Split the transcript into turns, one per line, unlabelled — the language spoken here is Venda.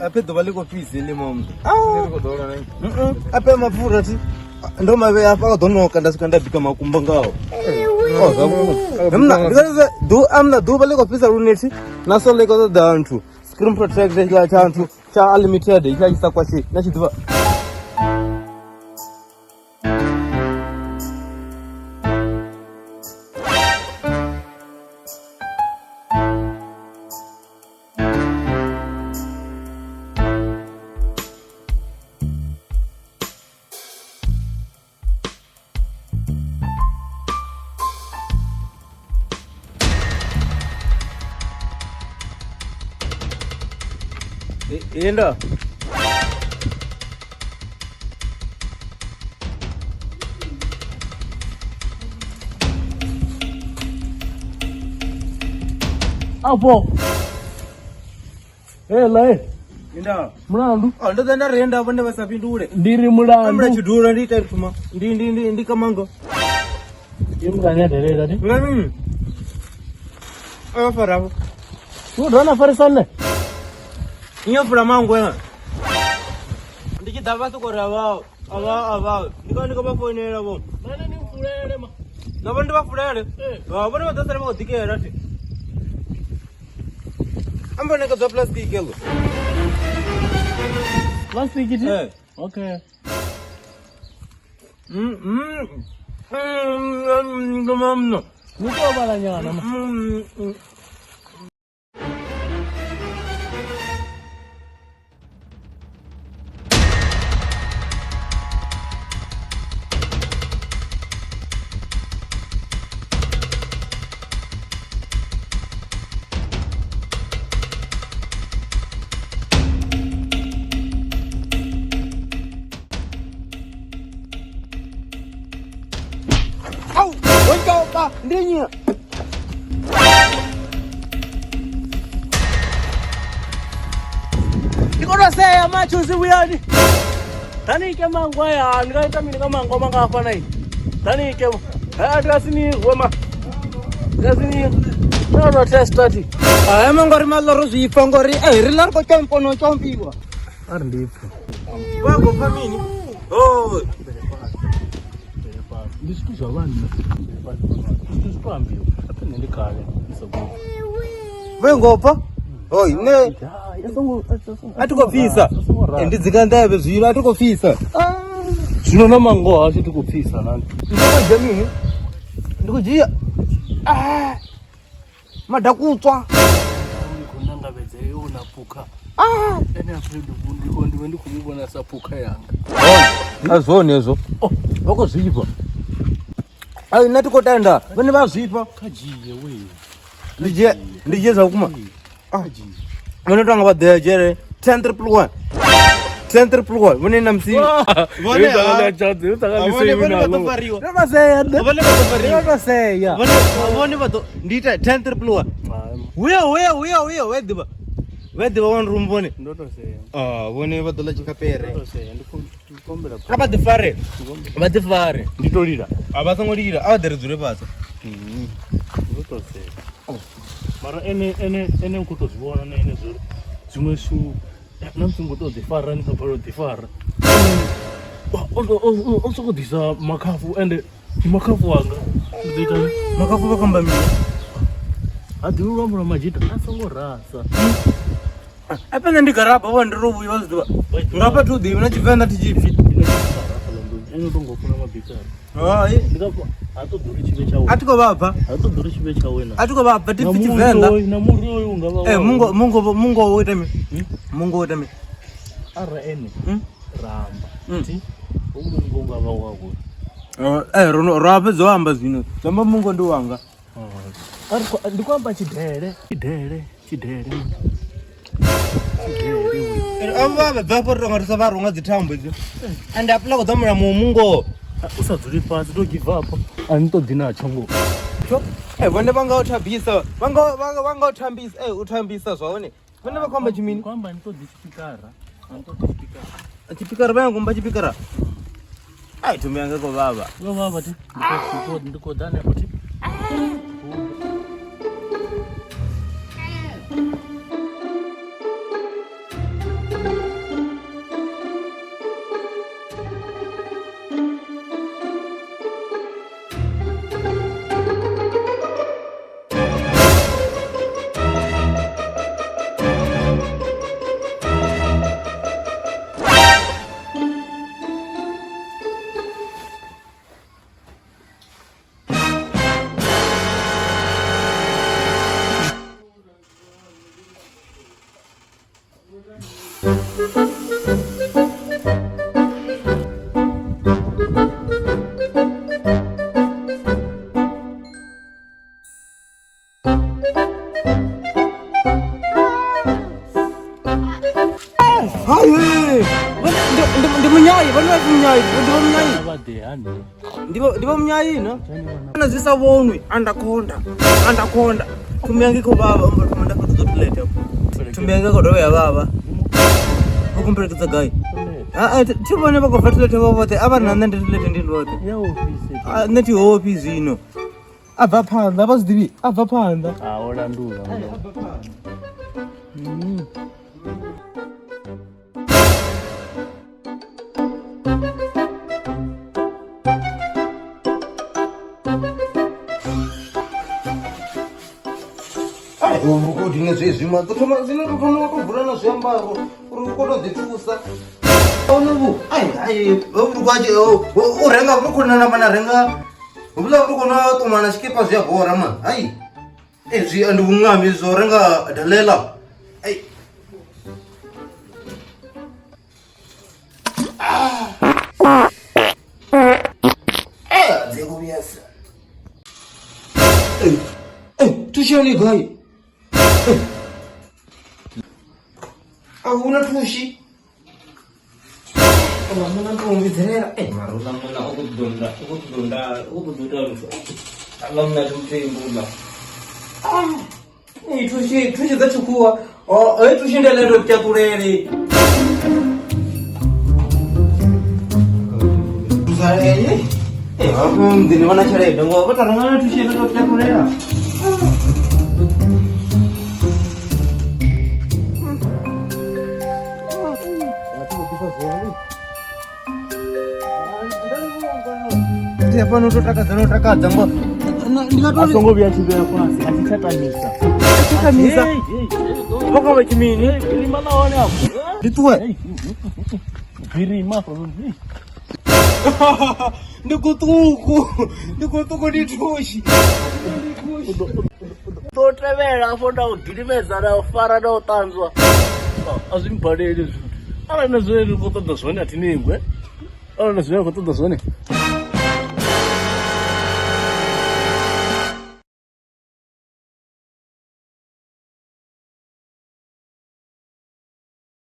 Ape ḓuvha ḽi khou fhisa heḽi mom. Ape mapfura thi ndo mavhea afha a ḓo noka nda swika nda bika makumba ngao. Oh, zwavhuḓi. Mna, amna ḓuvha ḽi khou fhisa lune thi na so ḽi khou ṱoḓa nthu. Screen protector tsha tsha nthu tsha unlimited tsha tshi sa kwashi na tshi ḓuvha. Inda.
Afho. Hela e.
Inda.
Mulandu.
Oh, ndo ḓa nda renda vhone vha sa fhindule.
Ndi ri mulandu.
Amra tshidula ndi ita thuma. Ndi ndi ndi ndi kamango.
Ndi mngani adelela ndi.
Ngani? Afa ravo.
U dona farisane.
Iyo fula mango ya. Ndi tshi ḓa vha soko ri avha avha avha. Ndi ka ndi ka vha foinela vho.
Nane ni fulele ma.
Na vhone ndi vha fulele. Vha vhone vha ḓo sala vha khou ḓikela thi. Amba nekedzwa plastic eḽo.
Plastic thi?
Eh.
Okay.
Mm mm. Mm mm.
Ni to vhala nyana ma.
Mm. mm. Au, wentopa ndinyi.
Ndikotoseya machuzi vuyani. Tanike mangwa ya ndikaita mini ka mangwa mangafana iyi. Tanike. Ha ndikasinirwe ma. Ndikasinirwe. Ndo testa ti.
Aya mangori maloro zwipfa ngori eh ri la ri khou tsompo no tsompiwa.
Ari ndipfa.
Vha khou pfa mini? Oh,
Ndi zwithu zwa vhanna. Zwithu zwi to ambiwa. Aphe nṋe ndi kale ndi sa khou.
vhe ngopfa? Oi, ne a thi khou pfisa. Ndi dzinga nḓevhe zwino a thi khou pfisa.
Zwino na mango hashu ti khou pfisa nani.
Ndi khou dzhia mini? Ndi khou dzhia. Ah. Madakutswa.
Ndi khou nangavhedza yo na phukha.
Ah.
Ene a pfe ndi khou ndi khou mu vhona sa phukha yanga.
A zwone hezwo. Oh, vha khou zwifha. Ai nṋe thi khou tenda. Vhone vha zwifha.
Kha dzhie we.
Ndi dzhie ndi dzhie zwa vhukuma. Ah. Vhone tonga vha ḓo ya dzhele 10 triple 1. 10 triple 1 vhone na musi. Vhone ha. Vhone vhone vha ḓo fariwa.
Ndo sea nṋe.
Vhone vha ḓo fariwa.
Ndo sea.
Vhone vhone vha ḓo ndi ita 10 triple 1. Huya huya huya huya we ḓivha. We ḓivha one room vhone.
Ndo to sea.
Ah, vhone vha ḓo ḽa tshikapere.
Ndo sea ndi khou kombela.
Kha vha ḓi fare. Vha ḓi fare.
Ndi to lila.
A vha songo lila, a vha ḓi ri dzule fhasi.
Ndo to sea. Mara ene ene ene u khou to zwi vhona na ene zwori zwiṅwe zwithu na musi ngo to ḓi fara ni sa balelwa u ḓi fara. O soko ḓisa makhafu ende ndi makhafu wanga ndi ḓo ita
Makhafu vha khou amba mini?
ha ḓivhi luambo lwa madzhita a songo rasa.
Afha nṋe ndi garaba vho ndi ro vhuya vha zwi ḓivha. Nga fha thi u ḓivhi na Tshivenḓa thi tshi pfi.
Ene u tongo funa mabikara.
Hai.
Ndi nga ha ṱoḓi uri tshi vhe tshawe.
A thi khou vha pfa.
Ha ṱoḓi uri tshi vhe tshawe na.
A thi khou vha pfa thi
Na
pfi
muri
Tshivenḓa.
oyu- Na muri oyu unga vha
Eh,
wawe.
mungo mungo mungo wo ita mini? Mungo wo ita mini?
Ara ene
Hmm?
ra amba.
Mm.
Thi u mungo unga vha wawe.
Eh, ro ro fhedza u amba zwino. Zwi amba mungo ndi wanga.
Ari ndi khou amba tshidele. Tshidele, tshidele. Tshidele.
Avha vha bva afho ri tonga ri sa vha runga dzi thambo idzo. And apula khou ḓamula muṅwe mungo.
U sa dzuli fhasi to give up. A ni ṱoḓi natsho ngo.
Eh, vhone vha nga u thabisa, vha nga vha nga u thambisa, eh u thambisa zwa hone. Vhone vha khou amba tshimini?
Khou amba ni ṱoḓi tshipikara. A ni ṱoḓi tshipikara.
Tshipikara vha ya ngomba tshipikara. Ai thumbu yanga khou vhavha.
Yo vhavha thi. Ndi khou ḓa hanefho thi.
Munyayi, vhone vha pfi munyayi, ndi vho munyayi.
Vha ḓe hani.
Ndi vho munyayi no. Na zwi sa vhonwi anaconda. Anaconda. Thumbu yanga i khou vhavha, mbo thoma nda fhedza toilet afho. Thumbu yanga i khou dovha ya vhavha. Vho kumperekedza gai? Ah, thi vhone vha khou bva toilet vho vhoṱhe, a vha ri na nṋe ndi toilet ndi ndoṱhe.
Ya ofisi.
Ah, nṋe thi hofhi zwino. A bva phanḓa, vha zwi ḓivhi, a bva phanḓa.
A o landula.
Vhukudini zwezwi ma ḓo thoma zwino ri thoma u tou bvula na zwiambaro uri u kone u ḓi thusa. Ono ai ai vhurukhu a tshi u renga vhurukhu na namba na renga huvhuḽa vhurukhu na ṱuma na tshikipa zwi a bora man. Ai ezwi ndi vhuṅami zwo renga dalela. Ai dzi khou vhuyesa. Thushi yone i gai? A huna thushi. Ola muna ndo vhidzelela. Mara uḽa munna u khou ṱoḓa u khou ṱoḓa u khou ṱoḓa u ita luthu. Aḽa munna thi mutengi uḽa. Ei thushi thushi dza tshikhuwa. Hei thushi ndi ḽe ndo tyaṱulele. Hafho muḓini vha na tshelede ngoho vha to renga na thushi ine to tyaṱulela. Hafhano to takadza no takadza ngo ndi nga
A
to
songo vhuya tshi vhea fhasi, a tshi tsha tamisa.
tamisa. Vho kho vha tshimini.
Gilima ḽa hone afho.
Ndi ṱuwe.
Girima afho.
Ndi kuṱuku. Ndi kuṱuku ndi thushi.
Ḓo tevhela afho nda u gidimedza nda u fara nda u ṱanzwa. A zwi mbaleli zwithu. Arali na zwine ndi khou ṱoḓa zwone a thi nengwe. Arali na zwine ndi khou ṱoḓa zwone.